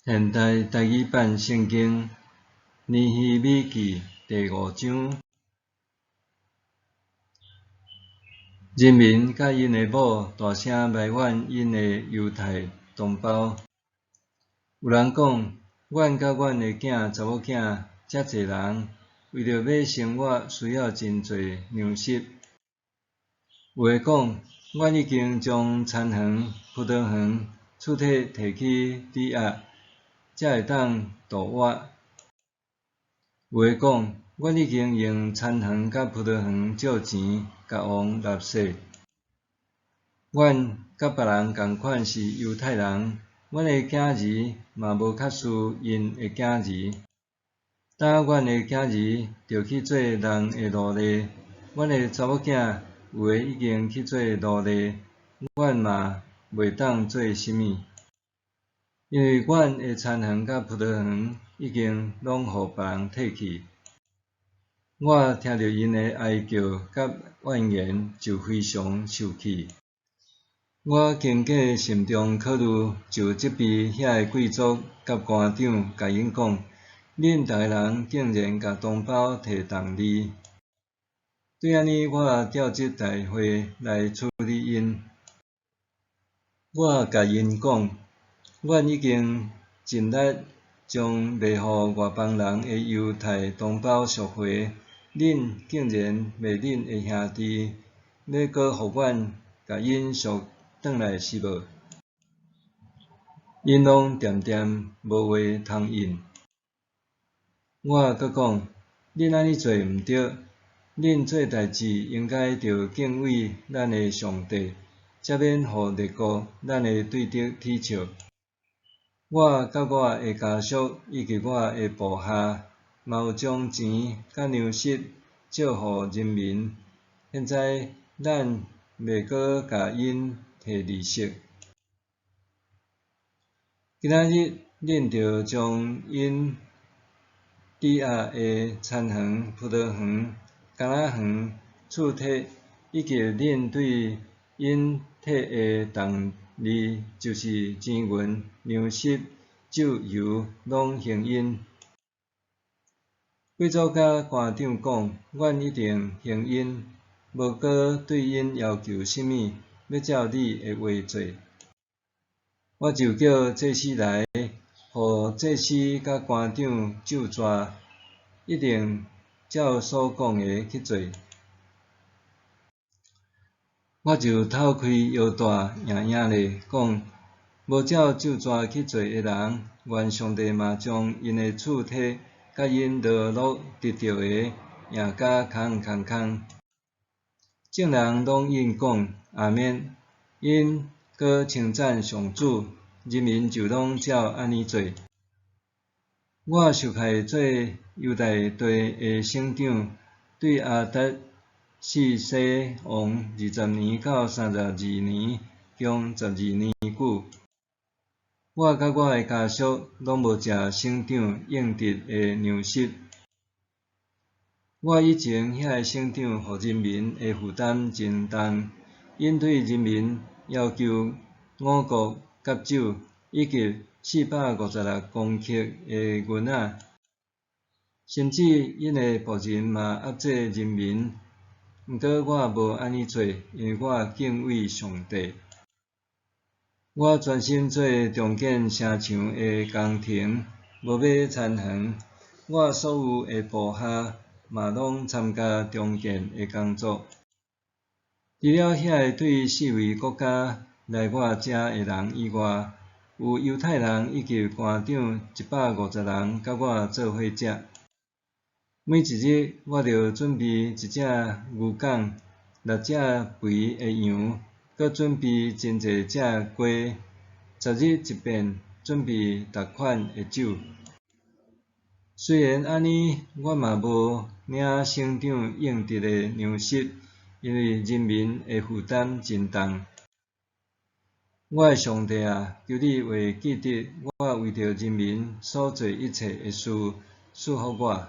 現代台語版聖經尼希米記第五章，人民佮𪜶的某大聲埋怨𪜶的猶太同胞。有人講：阮佮阮的囝查某囝遮濟人，為著欲生活需要真濟糧食。有的講：阮已經將田園、葡萄園、厝體提去抵押，才會當度活。有的講：阮已經用田園佮葡萄園借錢，共王納稅。阮佮別人仝款是猶太人，阮的囝兒嘛無較輸𪜶的囝兒。當阮的囝兒著去做人的奴隸，阮的查某囝有的已經去做奴隸，阮嘛袂當做啥物，因為阮的田園佮葡萄園已經攏予別人提去。我聽著𪜶的哀叫佮怨言，就非常受氣。我經過慎重考慮，就責備遐个貴族佮官長，共𪜶講：恁逐个人竟然共同胞提銅利，對按呢，我召集大會來處理𪜶。我共𪜶講：阮已經盡力將賣予外邦人的猶太同胞贖回，恁竟然賣恁的兄弟，欲閣予阮共𪜶贖轉來是無？𪜶攏恬恬無話通應。我閣講：恁按呢做毋著，恁做代誌應該著敬畏咱的上帝，才免予列國咱的對敵恥笑。我佮我的家屬以及我的部下，嘛有將錢佮糧食借予人民。現在咱袂閣共𪜶提利息。今仔日恁著將𪜶抵押的田園、葡萄園、橄欖園、厝體，以及恁對𪜶提的銅利，就是錢銀、糧食、酒油，攏還𪜶。貴族佮官長講：阮一定還𪜶，無閣對𪜶要求啥物，欲照你的話做。我就叫祭司來，予祭司佮官長咒詛，一定照所講的去做。我就透開腰帶，贏贏咧講：無照咒詛去做的人，願上帝嘛將𪜶的厝體佮𪜶勞碌得著的，贏甲空空空。眾人攏應講：阿們。𪜶閣稱讚上主，人民就攏照按呢做。我受派做猶大地的省長，對亞達薛西王20年到32年，共12年久。我佮我的家屬攏無食省長應得的糧食。我以前遐个省長予人民的負擔真重，𪜶對人民要求五穀佮酒，以及456公克的銀仔，甚至𪜶的僕人嘛壓制人民。毋過我無按呢做，因為我敬畏上帝。我專心做重建城牆的工程，無買田園。我所有的部下嘛攏參加重建的工作。除了遐个對四圍國家來我遮的人以外，有猶太人以及官長150人佮我做伙食。每一日，我著準備一隻牛犅、六隻肥的羊，閣準備真濟隻雞。10日一遍，準備逐款的酒。雖然按呢，我嘛無領省長應得的糧食，因為人民的負擔真重。我的上帝啊，求你會記得我為著人民所做一切的事，賜福我。